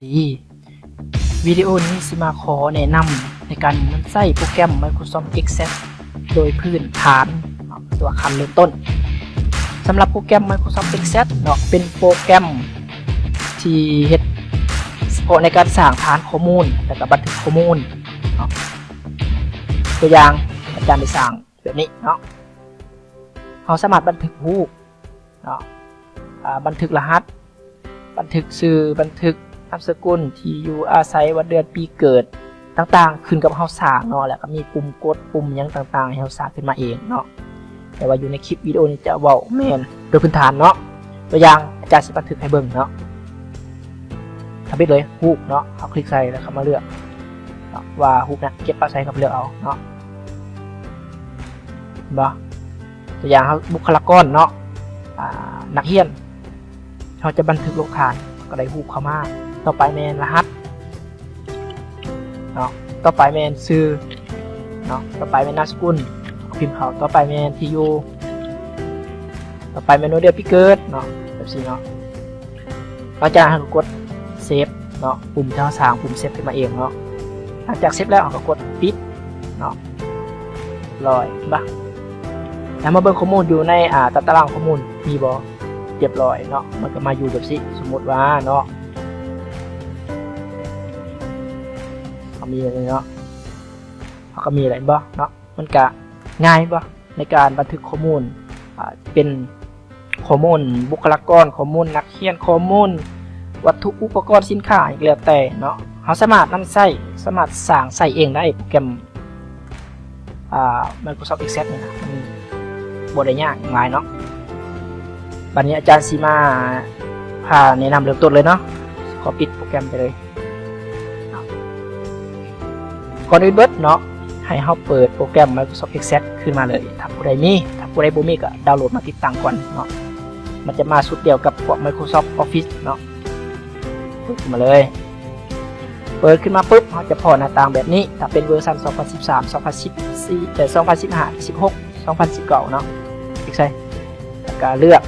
ດີ. ວິດີໂອນີ້ຊິມາຂໍແນະນຳໃນການນຳໃຊ້ໂປຣແກຣມ Microsoft Access ໂດຍພື້ນຖານເນາະ ຕົວຂັ້ນເລີ່ມຕົ້ນ. ສຳລັບໂປຣແກຣມ Microsoft Access ເນາະ ເປັນໂປຣແກຣມທີ່ເຮັດສະເພາະໃນການສ້າງຖານຂໍ້ມູນ ແລະ ກະບັນທຶກຂໍ້ມູນເນາະ. ຕົວຢ່າງ ອາຈານໄດ້ສ້າງແບບນີ້ເນາະ, ເຮົາສາມາດບັນທຶກຮູບ ເນາະ ອາ ບັນທຶກລະຫັດ, ບັນທຶກຊື່, ບັນທຶກນາມສະກຸນ, ທີ່ຢູ່ອາໄສ, ວັນເດືອນປີເກີດຕ່າງໆ ຂຶ້ນກັບເຮົາສ້າງເນາະ, ແລ້ວກໍມີປຸ່ມກົດ, ປຸ່ມຫຍັງຕ່າງໆ ໃຫ້ເຮົາສ້າງຂຶ້ນມາເອງເນາະ. ແຕ່ວ່າຢູ່ໃນຄລິບວິດີໂອນີ້ຈະເວົ້າແມ່ນໂດຍພື້ນຖານເນາະ. ຕົວຢ່າງ ອາຈານຊິບັນທຶກໃຫ້ເບິ່ງເນາະ. ທຳອິດເລີຍ ຮູບເນາະ, ເຮົາຄລິກໃສ່ ແລ້ວເຂົ້າມາເລືອກເນາະ ວ່າຮູບນັ້ນເກັບປະໃສ ເຂົ້າໄປເລືອກເອົາເນາະ. ເຫັນບໍ່? ຕົວຢ່າງເຮົາບຸກຄະລາກອນເນາະ ອາ ນັກຮຽນ ເຮົາຈະບັນທຶກລົງຖານ ກໍໄດ້ຮູບເຂົ້າມາ. ຕໍ່ໄປແມ່ນລະຫັດເນາະ, ຕໍ່ໄປແມ່ນຊື່ເນາະ, ຕໍ່ໄປແມ່ນນາມສະກຸນ ພິມເຂົ້າ, ຕໍ່ໄປແມ່ນທີ່ຢູ່, ຕໍ່ໄປແມ່ນວັນເດືອນປີເກີດເນາະ ແບບຊີ້ເນາະ. ຫຼັງຈາກນັ້ນເຮົາກໍກົດເຊບເນາະ, ປຸ່ມທີ່ເຮົາສ້າງ ປຸ່ມເຊບຂຶ້ນມາເອງເນາະ. ຫຼັງຈາກເຊບແລ້ວເຮົາກໍກົດປິດເນາະ. ຮຽບຮ້ອຍ ເຫັນປະ? ແລ້ວມາເບິ່ງຂໍ້ມູນຢູ່ໃນ ອາ ຕາຕະລາງຂໍ້ມູນ ມີບໍ່? ຮຽບຮ້ອຍເນາະ, ມັນກໍມາຢູ່ແບບຊີ້. ສົມມຸດວ່າເນາະ ເຮົາມີແບບນີ້ເນາະ, ເຮົາກໍມີແລ້ວ ເຫັນບໍ່ເນາະ? ມັນກະງ່າຍບໍ່ ໃນການບັນທຶກຂໍ້ມູນ ອາ ເປັນຂໍ້ມູນບຸກຄະລາກອນ, ຂໍ້ມູນນັກຮຽນ, ຂໍ້ມູນວັດຖຸອຸປະກອນສິນຄ້າ ອີກແລ້ວແຕ່ເນາະ. ເຮົາສາມາດນຳໃຊ້, ສາມາດສ້າງໃຊ້ເອງໄດ້ ໂປຣແກຣມ ອາ Microsoft Access ນີ້ນະ, ມັນບໍ່ໄດ້ຍາກຫຍັງຫຼາຍເນາະ. ບັດນີ້ອາຈານຊິມາພາແນະນຳເລີ່ມຕົ້ນເລີຍເນາະ. ຂໍປິດໂປຣແກຣມໄປເລີຍ. ກ່ອນອື່ນເບິດເນາະ ໃຫ້ເຮົາເປີດໂປຣແກຣມ Microsoft Access ຂຶ້ນມາເລີຍ. ຖ້າຜູ້ໃດມີ, ຖ້າຜູ້ໃດບໍ່ມີກໍດາວໂຫຼດມາຕິດຕັ້ງກ່ອນເນາະ. ມັນຈະມາຊຸດດຽວກັບພວກ Microsoft Office ເນາະ. ເປີດຂຶ້ນມາເລີຍ. ເປີດຂຶ້ນມາປຶບ ເຮົາຈະພໍ້ໜ້າຕ່າງແບບນີ້. ຖ້າເປັນເວີຊັນສອງພັນສິບສາມ ສອງພັນສິບສີ່ ເອີ ສອງພັນສິບຫ້າ ສິບຫົກ ສອງພັນສິບເກົ້າເນາະ. ຄລິກໃສ່ ແລ້ວກໍເລືອກ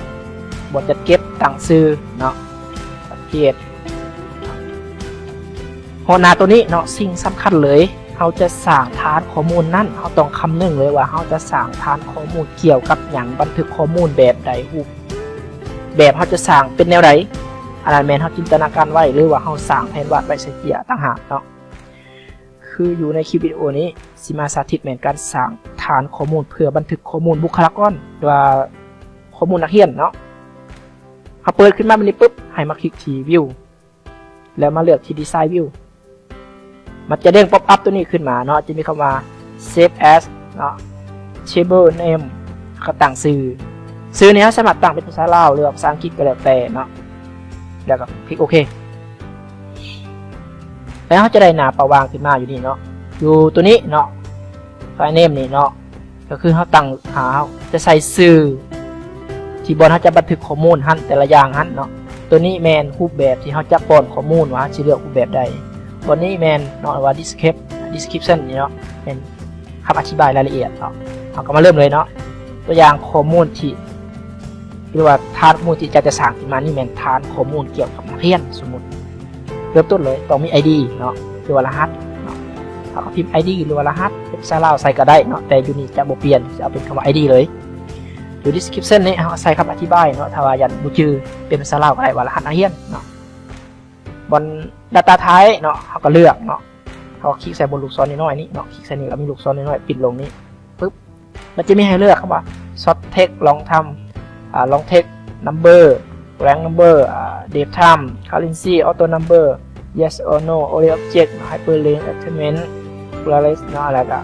ບ່ອນຈັດເກັບ, ຕັ້ງຊື່ເນາະ, ສັງເກດ ຮອດໜ້າໂຕນີ້ເນາະ, ສິ່ງສຳຄັນເລີຍ ເຮົາຈະສ້າງຖານຂໍ້ມູນນັ້ນ ເຮົາຕ້ອງຄຳນຶງເລີຍວ່າເຮົາຈະສ້າງຖານຂໍ້ມູນກ່ຽວກັບຫຍັງ, ບັນທຶກຂໍ້ມູນແບບໃດ, ຮູບແບບເຮົາຈະສ້າງເປັນແນວໃດ. ອັນນັ້ນແມ່ນເຮົາຈິນຕະນາການໄວ້ ຫຼືວ່າເຮົາສ້າງແຜນວາດໄວ້ໃສ່ເຈ້ຍຕ່າງຫາກເນາະ. ຄືຢູ່ໃນຄລິບວິດີໂອນີ້ ຊິມາສາທິດແມ່ນການສ້າງຖານຂໍ້ມູນເພື່ອບັນທຶກຂໍ້ມູນບຸກຄະລາກອນ ຫຼືວ່າຂໍ້ມູນນັກຮຽນເນາະ. ເຮົາເປີດຂຶ້ນມາແບບນີ້ປຶບ ໃຫ້ມາຄລິກທີ່ View ແລ້ວມາເລືອກທີ່ Design View. ມັນຈະເດ້ງ pop up ຕົວນີ້ຂຶ້ນມາເນາະ, ຈະມີຄຳວ່າ Save as ເນາະ, Table Name ແລ້ວກໍຕັ້ງຊື່. ຊື່ນີ້ເຮົາສາມາດຕັ້ງເປັນພາສາລາວ ຫຼືວ່າພາສາອັງກິດກໍແລ້ວແຕ່ເນາະ, ແລ້ວກໍຄລິກໂອເຄ. ແລ້ວເຮົາຈະໄດ້ໜ້າປະຫວ່າງຂຶ້ນມາຢູ່ນີ້ເນາະ, ຢູ່ຕົວນີ້ເນາະ, File Name ນີ້ເນາະ. ກໍຄືເຮົາຕັ້ງ ເຮົາຈະໃສ່ຊື່ທີ່ບ່ອນເຮົາຈະບັນທຶກຂໍ້ມູນຫັ້ນ ແຕ່ລະຢ່າງຫັ້ນເນາະ. ຕົວນີ້ແມ່ນຮູບແບບທີ່ເຮົາຈະປ້ອນຂໍ້ມູນວ່າເຮົາຊິເລືອກຮູບແບບໃດ. ຕົວນີ້ແມ່ນເນາະ ວ່າ Descrip- Description ນີ້ເນາະ, ແມ່ນຄຳອະທິບາຍລາຍລະອຽດເນາະ. ເຮົາກໍມາເລີ່ມເລີຍເນາະ. ຕົວຢ່າງຂໍ້ມູນທີ່ ຫຼືວ່າຖານຂໍ້ມູນທີ່ຈະ ຈະສ້າງຂຶ້ນມານີ້ແມ່ນຖານຂໍ້ມູນກ່ຽວກັບນັກຮຽນ. ສົມມຸດເລີ່ມຕົ້ນເລີຍ ຕ້ອງມີ ID ເນາະ ຫຼືວ່າລະຫັດເນາະ. ເຮົາກໍພິມ ID ຫຼືວ່າລະຫັດເປັນພາສາລາວໃສ່ກໍໄດ້ເນາະ, ແຕ່ຢູ່ນີ້ຈະບໍ່ປ່ຽນ, ຈະເອົາເປັນຄຳວ່າ ID ເລີຍ. ຢູ່ Description ນີ້ເຮົາໃສ່ຄຳອະທິບາຍເນາະ, ຖ້າວ່າຢ້ານບໍ່ຈື່ເປັນພາສາລາວກໍໄດ້ວ່າລະຫັດນັກຮຽນເນາະ. ບ່ອນ Data Type ເນາະ ເຮົາກໍເລືອກເນາະ, ເຮົາຄລິກໃສ່ບົນລູກສອນນ້ອຍໆນີ້ເນາະ, ຄລິກໃສ່ນີ້ ແລ້ວມີລູກສອນນ້ອຍໆປິດລົງນີ້. ປຶບ ມັນຈະມີໃຫ້ເລືອກຄຳວ່າ Short Text Long Term ອາ Long Text Number Blank Number ອາ Date Time Currency Auto Number Yes or No Only Object Hyperlink Attachment Pluralist ເນາະ ແລ້ວກໍ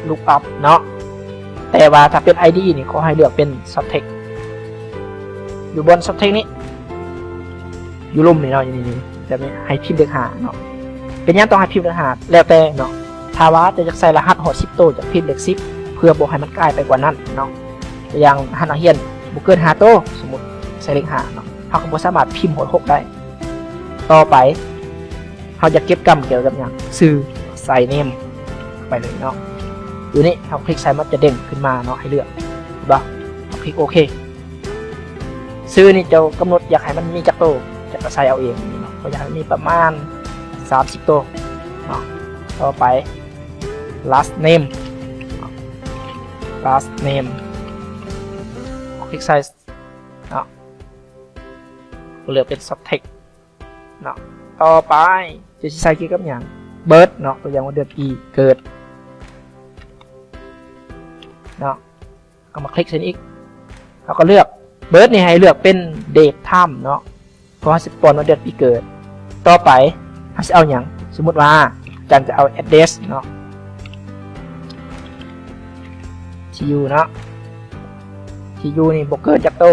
Lookup ເນາະ. ແຕ່ວ່າຖ້າເປັນ ID ນີ້ ຂໍໃຫ້ເລືອກເປັນ Short Text ຢູ່ບ່ອນ Short Text ນີ້ ຢູ່ລຸ່ມນີ້ເນາະ, ຢູ່ນີ້ ນີ້ ແບບນີ້ ໃຫ້ພິມເລກຫ້າເນາະ. ເປັນຫຍັງຕ້ອງໃຫ້ພິມເລກຫ້າ? ແລ້ວແຕ່ເນາະ, ຖ້າວ່າເຈົ້າຢາກໃສ່ລະຫັດຮອດສິບໂຕ ຈະພິມເລກສິບ ເພື່ອບໍ່ໃຫ້ມັນກາຍໄປກວ່ານັ້ນເນາະ. ຕົວຢ່າງ ລະຫັດນັກຮຽນບໍ່ເກີນຫ້າໂຕ, ສົມມຸດໃສ່ເລກຫ້າເນາະ, ເຮົາກໍບໍ່ສາມາດພິມຮອດຫົກໄດ້. ຕໍ່ໄປ ເຮົາຢາກເກັບກຳກ່ຽວກັບຫຍັງ? ຊື່ Sign Name ໄປເລີຍເນາະ. ຢູ່ນີ້ເຮົາຄລິກໃສ່ ມັນຈະເດ້ງຂຶ້ນມາເນາະ ໃຫ້ເລືອກ ເຫັນບໍ່? ເຮົາຄລິກໂອເຄ. ຊື່ນີ້ເຈົ້າກຳນົດຢາກໃຫ້ມັນມີຈັກໂຕ? ຈັກ ກໍໃສ່ເອົາເອງເນາະ ກໍຢາກໃຫ້ມີປະມານສາມສິບໂຕເນາະ. ຕໍ່ໄປ last name ເນາະ last name ຄລິກໃສ່ເນາະ ເລືອກເປັນ subject ເນາະ. ຕໍ່ໄປຈະຊິໃສ່ກ່ຽວກັບຫຍັງ? birth ເນາະ ຕົວຢ່າງວ່າເດືອນປີເກີດເນາະ. ເຮົາມາຄລິກໃສ່ນີ້ອີກ ເຮົາກໍເລືອກ birth ນີ້ໃຫ້ເລືອກເປັນ date time ເນາະ ເພາະເຮົາຊິປ່ອນວ່າເດືອນປີເກີດ. ຕໍ່ໄປເຮົາຊິເອົາຫຍັງ? ສົມມຸດວ່າອາຈານຈະເອົາ address ເນາະ ທີ່ຢູ່ເນາະ ທີ່ຢູ່ນີ້ບໍ່ເກີນຈັກໂຕ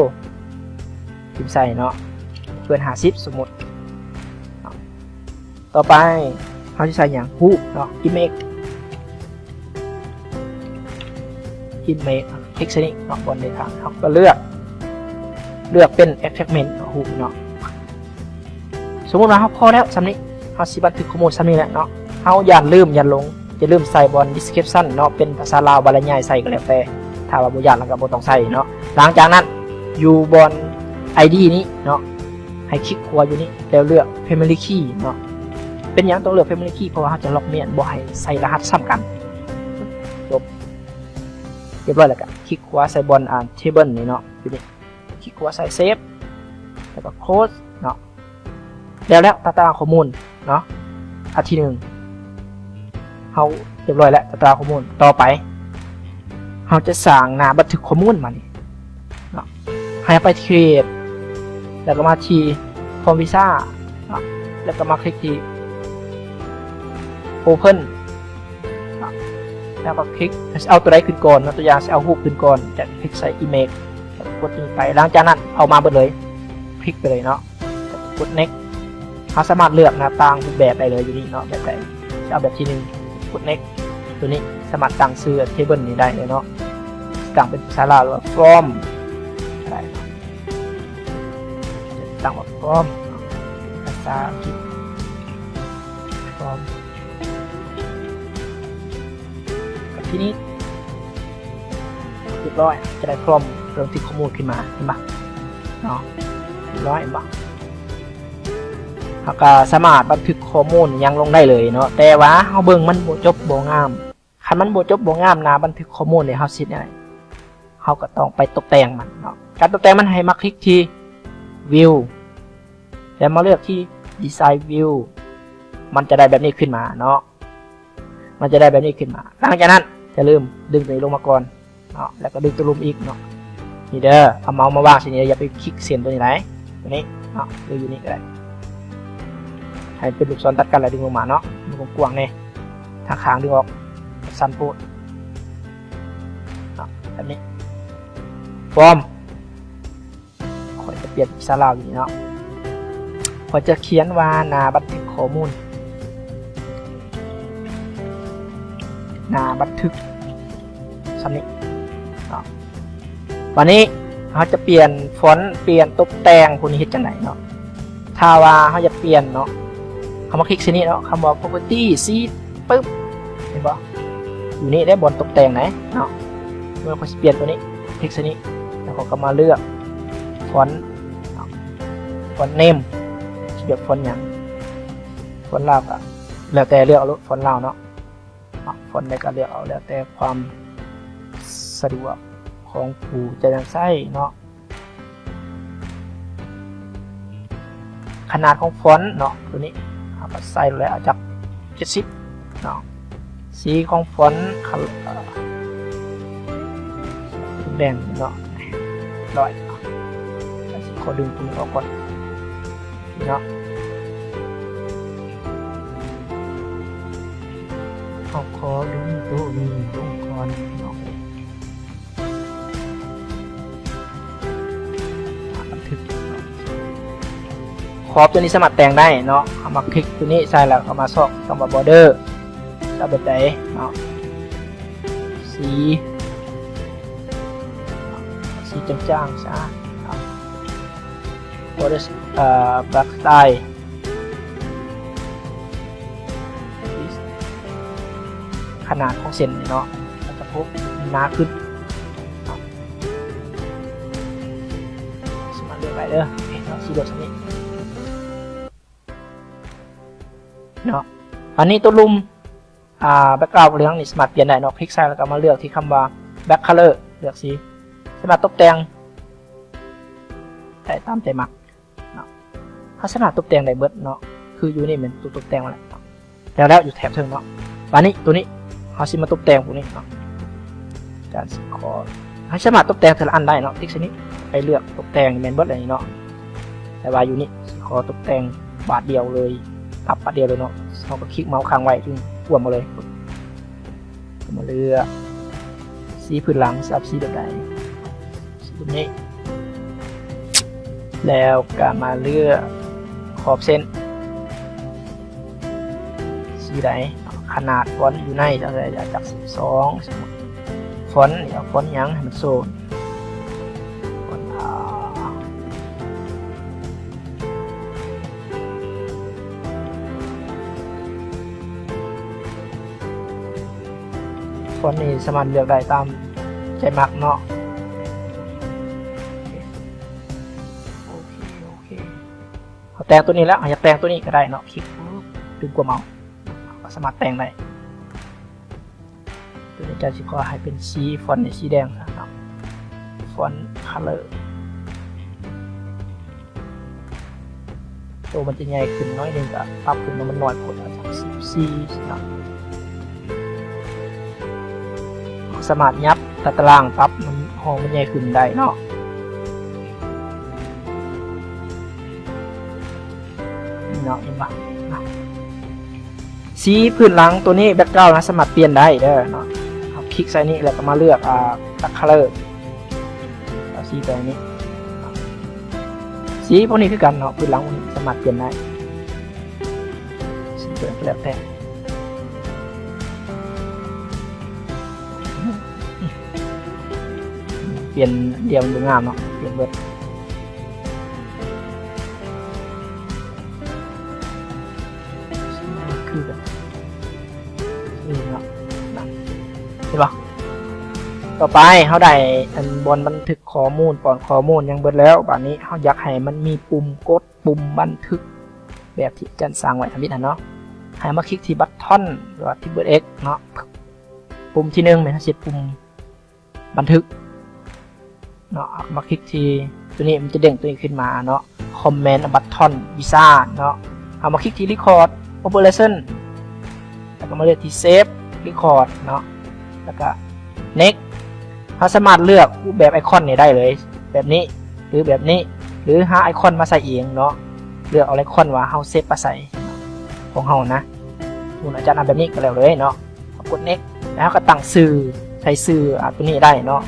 ພິມໃສ່ເນາະ ບໍ່ເກີນຫ້າສິບ ສົມມຸດເນາະ. ຕໍ່ໄປເຮົາຊິໃສ່ຫຍັງ? ຮູບເນາະ image image ຄລິກໃສ່ນີ້ເນາະ ບ່ອນເດທາມ ເຮົາກໍເລືອກ ເລືອກເປັນ attachment ເນາະ ຮູບເນາະ. ສົມມຸດວ່າເຮົາພໍແລ້ວຊ່ຳນີ້ ເຮົາຊິບັນທຶກຂໍ້ມູນຊ່ຳນີ້ແຫຼະເນາະ. ເຮົາຢ້ານລືມ ຢ້ານຫຼົງ ຢ່າລືມໃສ່ບ່ອນ description ເນາະ ເປັນພາສາລາວ ບັນລະຍາຍໃສ່ກໍແລ້ວແຕ່ ຖ້າວ່າບໍ່ຢ້ານລະກໍບໍ່ຕ້ອງໃສ່ເນາະ. ຫຼັງຈາກນັ້ນຢູ່ບ່ອນ ID ນີ້ເນາະ ໃຫ້ຄລິກຂວາຢູ່ນີ້ ແລ້ວເລືອກ Family Key ເນາະ. ເປັນຫຍັງຕ້ອງເລືອກ Family Key? ເພາະວ່າເຮົາຈະລັອກເມນ ບໍ່ໃຫ້ໃສ່ລະຫັດຊ້ຳກັນ. ຈົບ ຮຽບຮ້ອຍແລ້ວກະຄລິກຂວາໃສ່ບ່ອນ ອ່າ Table ນີ້ເນາະ ຢູ່ນີ້ ຄລິກຂວາໃສ່ Save ແລ້ວກໍ Close ເນາະ. ແລ້ວ ແລ້ວຕາຕາຂໍ້ມູນເນາະ ອັນທີໜຶ່ງ ເຮົາຮຽບຮ້ອຍແລ້ວ ຕາຕາຂໍ້ມູນ. ຕໍ່ໄປເຮົາຈະສ້າງໜ້າບັນທຶກຂໍ້ມູນບາດນີ້ເນາະ. ໃຫ້ເຮົາໄປ Create ແລ້ວກໍມາທີ່ Form Visa ເນາະ ແລ້ວກໍມາຄລິກທີ່ Open ເນາະ ແລ້ວກໍຄລິກ ເອົາຕົວໃດຂຶ້ນກ່ອນເນາະ ຕົວຢ່າງຊິເອົາຮູບຂຶ້ນກ່ອນ ຈະຄລິກໃສ່ Image ແລ້ວກໍກົດນີ້ໄປ. ຫຼັງຈາກນັ້ນເອົາມາເບິດເລີຍ ຄລິກໄປເລີຍເນາະ ແລ້ວກໍກົດ Next. ເຮົາສາມາດເລືອກໜ້າຕ່າງຮູບແບບໄດ້ເລີຍຢູ່ນີ້ເນາະ ແບບໃດ ຊິເອົາແບບທີໜຶ່ງ ກົດ Next. ຕົວນີ້ສາມາດຕັ້ງຊື່ Table ນີ້ໄດ້ເລີຍເນາະ ຕັ້ງເປັນພາສາລາວ ຫຼືວ່າ Form ກໍໄດ້ເນາະ ຕັ້ງວ່າ Form ເນາະ ພາສາອັງກິດ Form ກໍພິນິດ ຮຽບຮ້ອຍ ຈະໄດ້ Form ບັນທຶກຂໍ້ມູນຂຶ້ນມາ ເຫັນບໍ່ເນາະ ຮຽບຮ້ອຍ ເຫັນບໍ່? ເຮົາກໍສາມາດບັນທຶກຂໍ້ມູນຫຍັງລົງໄດ້ເລີຍເນາະ ແຕ່ວ່າເຮົາເບິ່ງມັນບໍ່ຈົບບໍ່ງາມ. ຄັນມັນບໍ່ຈົບບໍ່ງາມ ໜ້າບັນທຶກຂໍ້ມູນນີ້ ເຮົາຊິເຮັດຫຍັງ? ເຮົາກໍຕ້ອງໄປຕົບແຕ່ງມັນເນາະ. ການຕົບແຕ່ງມັນ ໃຫ້ມາຄລິກທີ່ View ແລ້ວມາເລືອກທີ່ Design View ມັນຈະໄດ້ແບບນີ້ຂຶ້ນມາເນາະ ມັນຈະໄດ້ແບບນີ້ຂຶ້ນມາ. ຫຼັງຈາກນັ້ນ ຢ່າລືມດຶງຕົວນີ້ລົງມາກ່ອນເນາະ ແລ້ວກໍດຶງຕົວລຸ່ມອີກເນາະ. ນີ້ເດີ ເອົາເມົາສ໌ມາວາງໃສ່ນີ້ເດີ ຢ່າໄປຄລິກເສັ້ນຕົວນີ້ຫຼາຍ ຕົວນີ້ເນາະ ຫຼືຢູ່ນີ້ກໍໄດ້ ໃຫ້ເປັນລູກສອນຕັດກັນ ແລ້ວດຶງລົງມາເນາະ ມັນກວ້າງໆແດ່ ທາງຂ້າງດຶງອອກ ສັ້ນໂພດເນາະ ແບບນີ້. Form ຂ້ອຍຈະປ່ຽນພາສາລາວຢູ່ນີ້ເນາະ ຂ້ອຍຈະຂຽນວ່າ ໜ້າບັນທຶກຂໍ້ມູນ ໜ້າບັນທຶກ ສ່ຳນີ້ເນາະ. ບາດນີ້ເຮົາຈະປ່ຽນຟອນ ປ່ຽນຕົບແຕ່ງພວກນີ້ເຮັດຈັ່ງໃດເນາະ? ຖ້າວ່າເຮົາຢາກປ່ຽນເນາະ ເຮົາມາຄລິກໃສ່ນີ້ເນາະ ຄຳວ່າ Property ຊີດ ປຶບ ເຫັນບໍ່? ຢູ່ນີ້ເດ້ ບ່ອນຕົບແຕ່ງໃດເນາະ. ເມື່ອຂ້ອຍຊິປ່ຽນຕົວນີ້ ຄລິກໃສ່ນີ້ ແລ້ວເຮົາກໍມາເລືອກຟອນເນາະ Font Name ຊິເລືອກຟອນຫຍັງ? ຟອນລາວກໍແລ້ວແຕ່ ເລືອກເອົາໂລດ ຟອນລາວເນາະ. ມັກຟອນໃດກໍເລືອກເອົາ ແລ້ວແຕ່ຄວາມສະດວກຂອງຜູ້ຈະນຳໃຊ້ເນາະ. ຂະໜາດຂອງຟອນເນາະ ຕົວນີ້ເຮົາກໍໃສ່ແລ້ວ ເອົາຈັກເຈັດສິບເນາະ. ສີຂອງຟອນ ຄັນ ເອີ ແດງເນາະ ຮ້ອຍເນາະ. ຊິຂໍດຶງຕົວນີ້ອອກກ່ອນເນາະ ເຮົາຂໍດຶງຕົວນີ້ລົງກ່ອນເນາະ. ບັນທຶກເນາະ ຂອບຕົວນີ້ສາມາດແຕ່ງໄດ້ເນາະ. ເຮົາມາຄລິກຕົວນີ້ໃສ່ ແລ້ວເຮົາມາຊອກຄຳວ່າ Border ເອົາແບບໃດເນາະ ສີ ສີຈາງໆຊະເນາະ. Border ເອີ Black Style ຂະໜາດຂອງເສັ້ນເນາະ ເຮົາຈະພົບໜາຂຶ້ນເນາະ. ສາມາດເລືອກໄດ້ເດີເນາະ ສີເລືອກສ່ຳນີ້. ເນາະ. ບາດນີ້ຕົວລຸ່ມ ອ່າ background ເຫຼືອງນີ້ສາມາດປ່ຽນໄດ້ເນາະ. ຄລິກໃສ່ແລ້ວກໍມາເລືອກທີ່ຄຳວ່າ back color ເລືອກສີ ສາມາດຕົບແຕ່ງໄດ້ຕາມໃຈມັກເນາະ. ເຮົາສາມາດຕົບແຕ່ງໄດ້ເບິດເນາະ ຄືຢູ່ນີ້ແມ່ນຕົວຕົບແຕ່ງແລ້ວເນາະ ແລ້ວໆ ຢູ່ແຖບເທິງເນາະ. ບາດນີ້ຕົວນີ້ເຮົາຊິມາຕົບແຕ່ງພວກນີ້ເນາະ ການຊິຂໍ ເຮົາສາມາດຕົບແຕ່ງເທື່ອລະອັນໄດ້ເນາະ. ຄລິກໃສ່ນີ້ ໄປເລືອກຕົບແຕ່ງ ແມ່ນເບິດແລ້ວນີ້ເນາະ. ແຕ່ວ່າຢູ່ນີ້ຊິຂໍຕົບແຕ່ງບາດດຽວເລີຍ ປັບບາດດຽວເລີຍເນາະ. ເຮົາກໍຄລິກເມົາຄ້າງໄວ້ ຈຶ່ງກວມເອົາເລີຍ. ມາເລືອກສີພື້ນຫຼັງ ຊິເອົາສີແບບໃດ ສີແບບນີ້ ແລ້ວກໍມາເລືອກຂອບເສັ້ນ ສີໃດ ຂະໜາດຟອນຢູ່ໃນ ຈາກສິບສອງ ສົມມຸດ ຟອນນີ້ ເອົາຟອນຫຍັງໃຫ້ມັນໂຊ ຟອນ ອາ ຟອນນີ້ສາມາດເລືອກໄດ້ຕາມໃຈມັກເນາະ. ໂອເຄ ໂອເຄ ເຮົາແຕ່ງຕົວນີ້ແລ້ວ ເຮົາຢາກແຕ່ງຕົວນີ້ກໍໄດ້ເນາະ. ຄລິກປຶບ ດຶງກວມເອົາ ເຮົາກໍສາມາດແຕ່ງໄດ້. ຕົວນີ້ຈະຊິຂໍໃຫ້ເປັນສີຟອນນີ້ສີແດງຊະເນາະ font color ໂຕມັນຈະໃຫຍ່ຂຶ້ນໜ້ອຍໜຶ່ງ ກໍປັບຂຶ້ນມາ ມັນໜ້ອຍໂພດ ເອົາຈັກສິບສີ່ເນາະ. ສາມາດຫຍັບຕາຕະລາງປັບໃຫ້ຫ້ອງມັນໃຫຍ່ຂຶ້ນໄດ້ເນາະ ນີ້ເນາະ ເຫັນບໍ່ເນາະ. ສີພື້ນຫຼັງຕົວນີ້ background ນະ ສາມາດປ່ຽນໄດ້ເດີເນາະ. ເຮົາຄລິກໃສ່ນີ້ ແລ້ວກໍມາເລືອກ ອ່າ color ເອົາສີຕົວນີ້. ສີພວກນີ້ຄືກັນເນາະ ພື້ນຫຼັງພວກນີ້ສາມາດປ່ຽນໄດ້ ສີຕົວໃດກໍແລ້ວແຕ່ ປ່ຽນດຽວມັນບໍ່ງາມເນາະ ປ່ຽນເບິດ. ຄືກັນ ນີ້ເນາະ ເຫັນບໍ່? ຕໍ່ໄປເຮົາໄດ້ອັນບ່ອນບັນທຶກຂໍ້ມູນ ປ້ອນຂໍ້ມູນຫຍັງເບິດແລ້ວ. ບາດນີ້ເຮົາຢາກໃຫ້ມັນມີປຸ່ມກົດ ປຸ່ມບັນທຶກ ແບບທີ່ອາຈານສ້າງໄວ້ທຳອິດຫັ້ນເນາະ. ໃຫ້ມາຄລິກທີ່ບັດທອນ ຫຼືວ່າທີ່ເບິດ X ເນາະ. ປຸ່ມທີໜຶ່ງແມ່ນເຮົາຊິເຮັດປຸ່ມ ບັນທຶກເນາະ. ເຮົາມາຄລິກທີ່ຕົວນີ້ ມັນຈະເດັ້ງຕົວນີ້ຂຶ້ນມາເນາະ Comment a button wizard ເນາະ. ເຮົາມາຄລິກທີ່ Record Operation ແລ້ວກໍມາເລືອກທີ່ Save Record ເນາະ ແລ້ວກໍ Next. ເຮົາສາມາດເລືອກຮູບແບບໄອຄອນນີ້ໄດ້ເລີຍ ແບບນີ້ ຫຼື ແບບນີ້ ຫຼື ຫາໄອຄອນມາໃສ່ເອງເນາະ. ເລືອກເອົາໄອຄອນວ່າເຮົາເຊບໄປໃສ ຂອງເຮົານະ. ສົມມຸດອາຈານເອົາແບບນີ້ກໍແລ້ວເລີຍເນາະ. ເຮົາກົດ Next ແລ້ວເຮົາກໍຕັ້ງຊື່ ໃສ່ຊື່ ອາ ຕົວນີ້ໄດ້ເນາະ.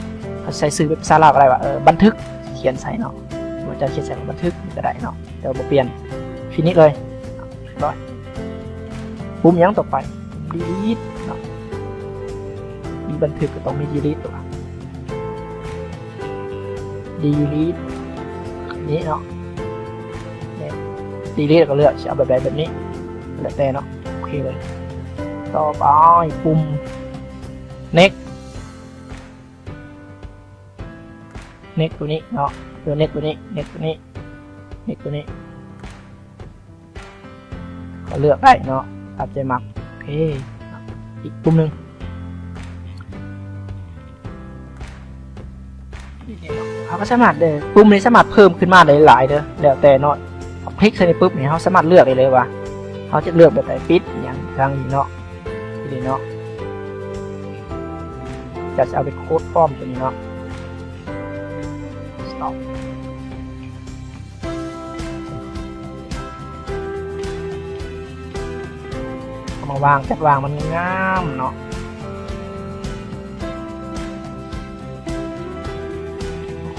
ເຮົາໃສ່ຊື່ເປັນພາສາລາວກໍໄດ້ວ່າ ເອີ ບັນທຶກ ຂຽນໃສ່ເນາະ ຫຼືວ່າຈະຂຽນໃສ່ວ່າບັນທຶກນີ້ກໍໄດ້ເນາະ ແຕ່ວ່າບໍ່ປ່ຽນ. Finish ເລີຍ ຮຽບຮ້ອຍ. ປຸ່ມຫຍັງຕໍ່ໄປ? Delete ເນາະ. ມີບັນທຶກກໍຕ້ອງມີ Delete ຕົວະ Delete ນີ້ເນາະ. Delete ກໍເລືອກຊິເອົາແບບໃດ ແບບນີ້ ແລ້ວແຕ່ເນາະ. ໂອເຄເລີຍ. ຕໍ່ໄປປຸ່ມ Next Next ຕົວນີ້ເນາະ ເອີ Next ຕົວນີ້ Next ຕົວນີ້ Next ຕົວນີ້ ກໍເລືອກໄດ້ເນາະ ຕາມໃຈມັກ. ໂອເຄ ອີກປຸ່ມໜຶ່ງ ເຮົາກໍສາມາດເດີ ປຸ່ມນີ້ສາມາດເພີ່ມຂຶ້ນມາໄດ້ຫຼາຍເດີ ແລ້ວແຕ່ເນາະ. ເຮົາຄລິກໃສ່ນີ້ປຶບນີ້ ເຮົາສາມາດເລືອກໄດ້ເລີຍວ່າເຮົາຈະເລືອກແບບໃດ ປິດຫຍັງທາງນີ້ເນາະ ນີ້ເນາະ. ຈະເອົາເປັນ Code Form ຕົວນີ້ເນາະ Stop. ເອົາມາວາງ ຈັດວາງມັນງາມເນາະ.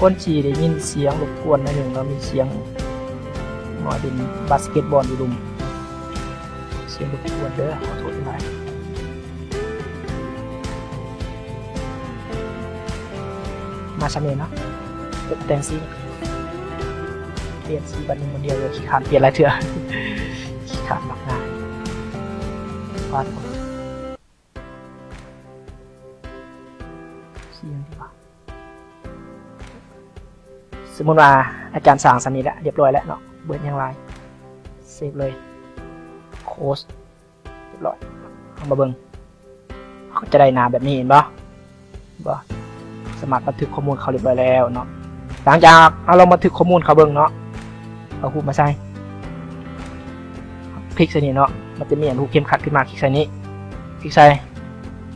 ຄົນຊິໄດ້ຍິນສຽງລົບກວນໜ້ອຍໜຶ່ງເນາະ ມີສຽງໝໍ່ຫຼິ້ນບາສເກັດບອນຢູ່ລຸ່ມ ສຽງລົບກວນເດີ ຂໍໂທດຫຼາຍ. ມາຊະເມເນາະ ຕົບແຕ່ງສີ ປ່ຽນສີບັດໜຶ່ງບັດດຽວເລີຍ ຂີ້ຄ້ານປ່ຽນຫຼາຍເທື່ອ ຂີ້ຄ້ານມັກງ່າຍ. ປາດ ສຽງດີວ່າ ສົມມຸດວ່າອາຈານສ້າງສ່ຳນີ້ແຫຼະ ຮຽບຮ້ອຍແລ້ວເນາະ ບໍ່ເຮັດຫຍັງຫຼາຍ ເຊບເລີຍ ໂຄສ ຽບຮ້ອຍ. ເຮົາມາເບິ່ງ ເຮົາກໍຈະໄດ້ໜ້າແບບນີ້ ເຫັນບໍ່? ບໍ່ ສາມາດບັນທຶກຂໍ້ມູນເຂົ້າຮຽບຮ້ອຍແລ້ວເນາະ. ຫຼັງຈາກເຮົາລອງບັນທຶກຂໍ້ມູນເຂົ້າເບິ່ງເນາະ, ເອົາຮູບມາໃສ່ ຄລິກໃສ່ນີ້ເນາະ, ມັນຈະມີອັນຮູບເຂັມຂັດຂຶ້ນມາ, ຄລິກໃສ່ນີ້, ຄລິກໃສ່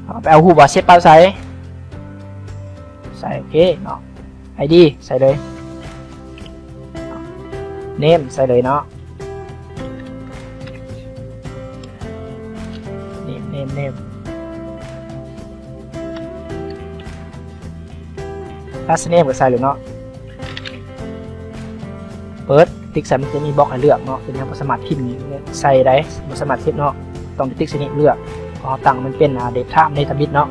ເອົາໄປເອົາຮູບວ່າເຊບເປົ້າໃສ່ ໃສ່ ໂອເຄເນາະ, ໄອດີໃສ່ເລີຍ, ເນມໃສ່ເລີຍເນາະ. ເນມ ເນມ ເນມ ລາສເນມກໍໃສ່ເລີຍເນາະ. ເປີດ ຕິກໃສ່ ມັນຈະມີບລັອກໃຫ້ເລືອກເນາະ, ຕົວນີ້ເຮົາບໍ່ສາມາດພິມໃສ່ໄດ້ ບໍ່ສາມາດເຮັດເນາະ, ຕ້ອງໄປຕິກໃສ່ນີ້ເລືອກ, ເພາະເຮົາຕັ້ງມັນເປັນ ອ່າ ເດດທາມ ເດດທາບິດເນາະ.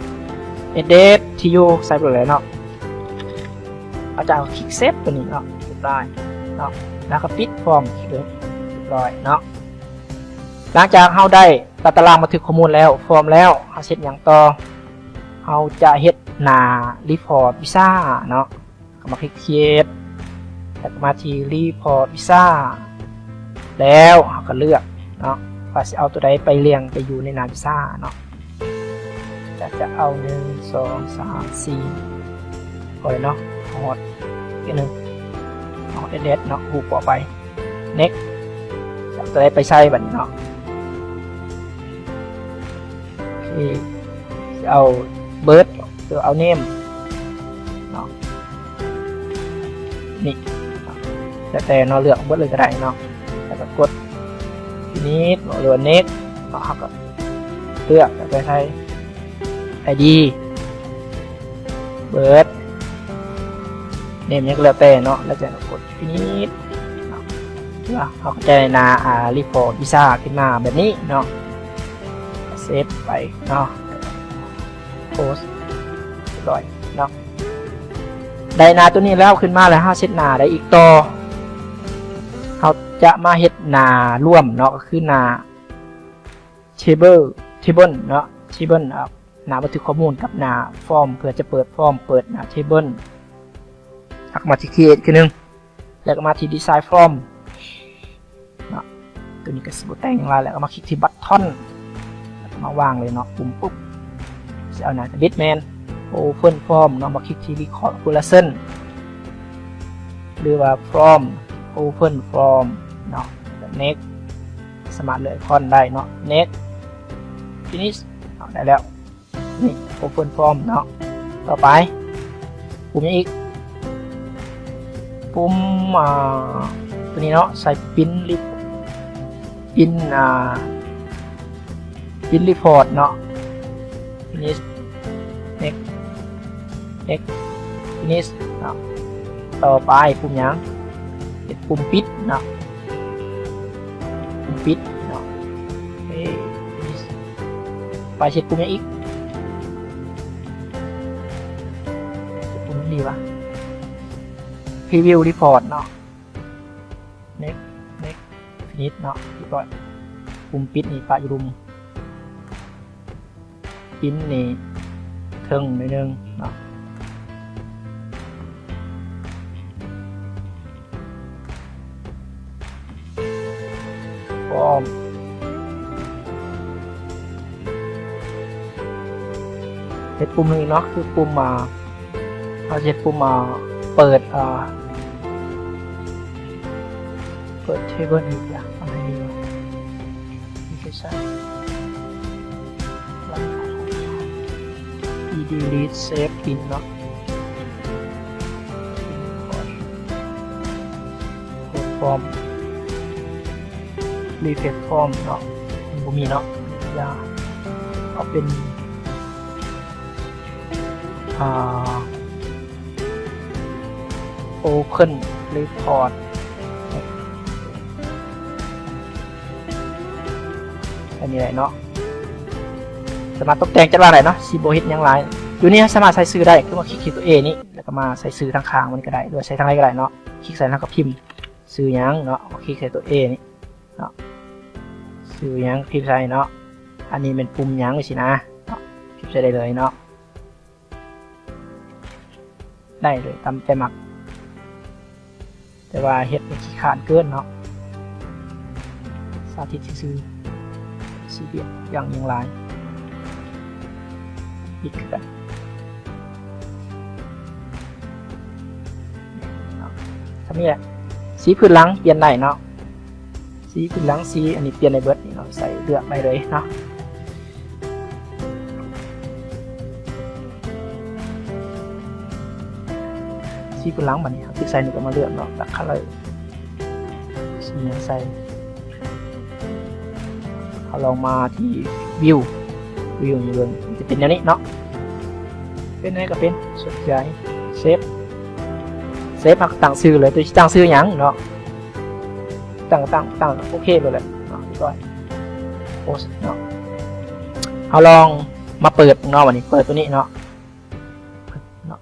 ແອັດເດຣສ ທີ່ຢູ່ ໃສ່ໄປເລີຍເນາະ. ຫຼັງຈາກເຮົາຄລິກເຊບຕົວນີ້ເນາະ ຮຽບຮ້ອຍເນາະ, ແລ້ວກໍປິດຟອມ ຄລິກເລີຍ ຮຽບຮ້ອຍເນາະ. ຫຼັງຈາກເຮົາໄດ້ຕາຕະລາງບັນທຶກຂໍ້ມູນແລ້ວ ຟອມແລ້ວ ເຮົາຊິເຮັດຫຍັງຕໍ່? ເຮົາຈະເຮັດໜ້າຣີພອດວິຊາເນາະ, ກໍມາຄລິກຄຣີເອດ ແລ້ວກໍມາທີ່ຣີພອດວິຊາ ແລ້ວເຮົາກໍເລືອກເນາະ ວ່າຊິເອົາຕົວໃດໄປລຽງໄປຢູ່ໃນໜ້າວິຊາເນາະ. ຈະ ຈະເອົາ ໜຶ່ງ ສອງ ສາມ ສີ່ ກໍໄດ້ເນາະ, ຮອດອີກໜຶ່ງ ຮອດແອັດເດຣສເນາະ, ຮູບກໍເອົາໄປ ເນັກ ຈະເອົາຕົວໃດໄປໃສ່ບັດນີ້ເນາະ. ໂອເຄ ຊິເອົາເບີດ ຫຼືເອົາເນມເນາະ, ນີ້ ແລ້ວແຕ່ເນາະ, ເລືອກເບີດເລີຍກໍໄດ້ເນາະ, ແລ້ວກໍກົດ ຟິນິດ ຫຼືວ່າເນັກເນາະ, ເຮົາກໍເລືອກ ແລ້ວກໍໃສ່ໄອດີ ເບີດ ເນມ ຫຍັງກໍແລ້ວແຕ່ເນາະ, ແລ້ວຈະກົດ ຟິນິດ ເນາະ, ເຮົາກໍຈະໄດ້ໜ້າ ອ່າ ຣີພອດວິຊາຂຶ້ນມາແບບນີ້ເນາະ. ເຊບໄປເນາະ, ໂພສ ຮຽບຮ້ອຍເນາະ. ໄດ້ໜ້າຕົວນີ້ແລ້ວ ຂຶ້ນມາແລ້ວ ເຮົາເຮັດໜ້າໃດອີກຕໍ່? ເຮົາຈະມາເຮັດໜ້າລວມເນາະ, ກໍຄືໜ້າ ເທເບິນ ເທເບິນເນາະ, ເທເບິນ ອ່າ ໜ້າບັນທຶກຂໍ້ມູນກັບໜ້າຟອມ ເພື່ອຈະເປີດຟອມ ເປີດໜ້າເທເບິນ. ເຮົາກໍມາທີ່ຄຣີເອດອີກເທື່ອໜຶ່ງ ແລ້ວກໍມາທີ່ດີໄຊຟອມເນາະ, ຕົວນີ້ກໍຊິບໍ່ແຕ່ງຫຍັງຫຼາຍ, ແລ້ວກໍມາຄລິກທີ່ບັດທອນ ແລ້ວກໍມາວາງເລີຍເນາະ, ປຸ່ມປຸບ ຊິເອົາໜ້າທຳອິດແມ່ນໂອເພິນຟອມເນາະ, ມາຄລິກທີ່ຣີຄອກເປີເຊີນ ຫຼືວ່າຟອມ ໂອເພິນຟອມເນາະ, ເນັກ ສາມາດເລືອກຟອນໄດ້ເນາະ, ເນັກ ຟິນິດ ເນາະ, ໄດ້ແລ້ວ. ນີ້ ໂອເພິນຟອມເນາະ. ຕໍ່ໄປ ປຸ່ມຫຍັງອີກ? ປຸ່ມ ອ່າ ຕົວນີ້ເນາະ, ໃສ່ປິ້ນ ປິ້ນ ອ່າ ປິ້ນຣີພອດເນາະ, ຟິນິດ ເນັກ ເນັກ ຟິນິດເນາະ. ຕໍ່ໄປປຸ່ມຫຍັງ? ເປັນປຸ່ມປິດເນາະ, ປຸ່ມປິດເນາະ. ເອີ ໄປເຮັດປຸ່ມຫຍັງອີກ? ເຮັດປຸ່ມນີ້ຫວາ? ພຣີວິວຣີພອດເນາະ, ເນັກ ເນັກ ຟິນິດເນາະ, ຮຽບຮ້ອຍ. ປຸ່ມປິດນີ້ປະຢູ່ລຸ່ມ. ປິ່ນນີ້ເທິງໜ້ອຍໜຶ່ງເນາະ, ພ້ອມ. ເຮັດປຸ່ມໜຶ່ງເນາະ, ຄືປຸ່ມ ອ່າ ເຮົາຈະເຮັດປຸ່ມ ອ່າ ເປີດ ອ່າ ເປີດເທເບິນອີກລະ, ເອົາໃຫ້ດີວ່າ ອີດີລີດເຊບປິ້ນເນາະ, ຟອມ ຣີເຟຣຊຟອມເນາະ, ມັນບໍ່ມີເນາະ, ຢ່າ ເອົາເປັນ ອ່າ ໂອເພິນຣີພອດ ອັນນີ້ໄດ້ເນາະ, ສາມາດຕົບແຕ່ງຈັດວາງໄດ້ເນາະ, ຊິບໍ່ເຮັດຫຍັງຫຼາຍ. ຢູ່ນີ້ເຮົາສາມາດໃສ່ຊື່ໄດ້, ຄືວ່າຄລິກທີ່ຕົວເອນີ້ ແລ້ວກໍມາໃສ່ຊື່ທາງຂ້າງມັນກໍໄດ້ ຫຼືວ່າໃສ່ທາງໃດກໍໄດ້ເນາະ. ຄລິກໃສ່ແລ້ວກໍພິມຊື່ຫຍັງເນາະ, ຄລິກໃສ່ຕົວເອນີ້ເນາະ, ຊື່ຫຍັງພິມໃສ່ເນາະ. ອັນນີ້ແມ່ນປຸ່ມຫຍັງຊີ້ນະເນາະ, ພິມໃສ່ໄດ້ເລີຍເນາະ. ໄດ້ເລີຍ ຕາມໃຈມັກ, ແຕ່ວ່າເຮັດໃຫ້ຂີ້ຄ້ານເກີນເນາະ, ສາທິດຊື່ໆ. ຊີບຽດຢ່າງຍິ່ງຫຼາຍ ອີກຄືກັນເນາະ. ສ່ຳນີ້ແຫຼະ ສີພື້ນຫຼັງປ່ຽນໄດ້ເນາະ ສີພື້ນຫຼັງ ສີອັນນີ້ປ່ຽນໄດ້ເບິດນີ້ເນາະ ໃສ່ເລືອກໄດ້ເລີຍເນາະ. ສີພື້ນຫຼັງ ບາດນີ້ເຮົາຊິໃສ່ນີ້ກໍມາເລືອກເນາະ ລັກຄັນເລີ ສີຫຍັງໃສ່. ເຮົາລອງມາທີ່ວິວ ວິວນີ້ເບິ່ງ ມັນຈະເປັນແນວນີ້ເນາະ ເປັນແນວໃດກໍເປັນ ສົນໃຈ ເຊບ ເຊບ ເຮົາກໍຕັ້ງຊື່ເລີຍ ຕົວຊິຕັ້ງຊື່ຫຍັງເນາະ ຕັ້ງ ຕັ້ງ ຕັ້ງ ໂອເຄໂລດແຫຼະເນາະ ຮຽບຮ້ອຍ ໂພສເນາະ. ເຮົາລອງມາເປີດເນາະ ບາດນີ້ເປີດຕົວນີ້ເນາະ ເນາະ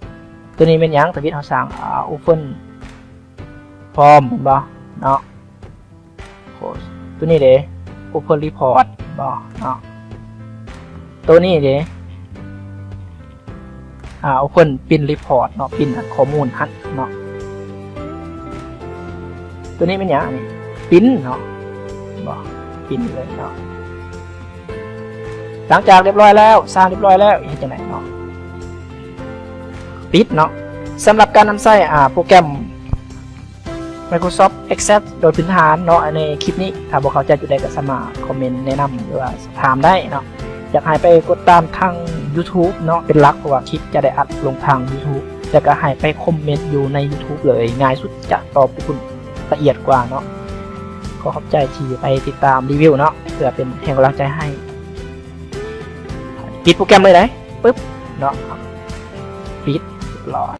ຕົວນີ້ແມ່ນຫຍັງ? ທຳອິດເຮົາສ້າງ ອ່າ Open Form ແມ່ນບໍ່ເນາະ? ໂພສ ຕົວນີ້ເດ Open Report ບໍ່ເນາະ? ຕົວນີ້ເດ ອ່າ Open Print Report ເນາະ Print ອັນຂໍ້ມູນຫັ້ນເນາະ. ຕົວນີ້ແມ່ນຫຍັງ? ອັນນີ້ Print ເນາະ ບໍ່ Print ເລີຍເນາະ. ຫຼັງຈາກຮຽບຮ້ອຍແລ້ວ ສ້າງຮຽບຮ້ອຍແລ້ວ ເຮັດຈັ່ງໃດເນາະ? ປິດເນາະ. ສຳລັບການນຳໃຊ້ ອ່າ ໂປຣແກຣມ Microsoft Access ໂດຍພື້ນຖານເນາະ ໃນຄລິບນີ້ ຖ້າບໍ່ເຂົ້າໃຈຈຸດໃດກໍສາມາດຄອມເມັນແນະນຳ ຫຼືວ່າຖາມໄດ້ເນາະ. ຢາກໃຫ້ໄປກົດຕາມທາງ YouTube ເນາະ ເປັນຫຼັກ ເພາະວ່າຄລິບຈະໄດ້ອັດລົງທາງ YouTube ແລ້ວກໍໃຫ້ໄປຄອມເມັນຢູ່ໃນ YouTube ເລີຍ ງ່າຍສຸດ ຈະຕອບໃຫ້ຄຸນລະອຽດກວ່າເນາະ. ຂໍຂອບໃຈທີ່ໄປຕິດຕາມຣີວິວເນາະ ເພື່ອເປັນແຮງກຳລັງໃຈໃຫ້. ປິດໂປຣແກຣມເລີຍໄດ໋ ປຶບເນາະ ປິດ ຮຽບຮ້ອຍ.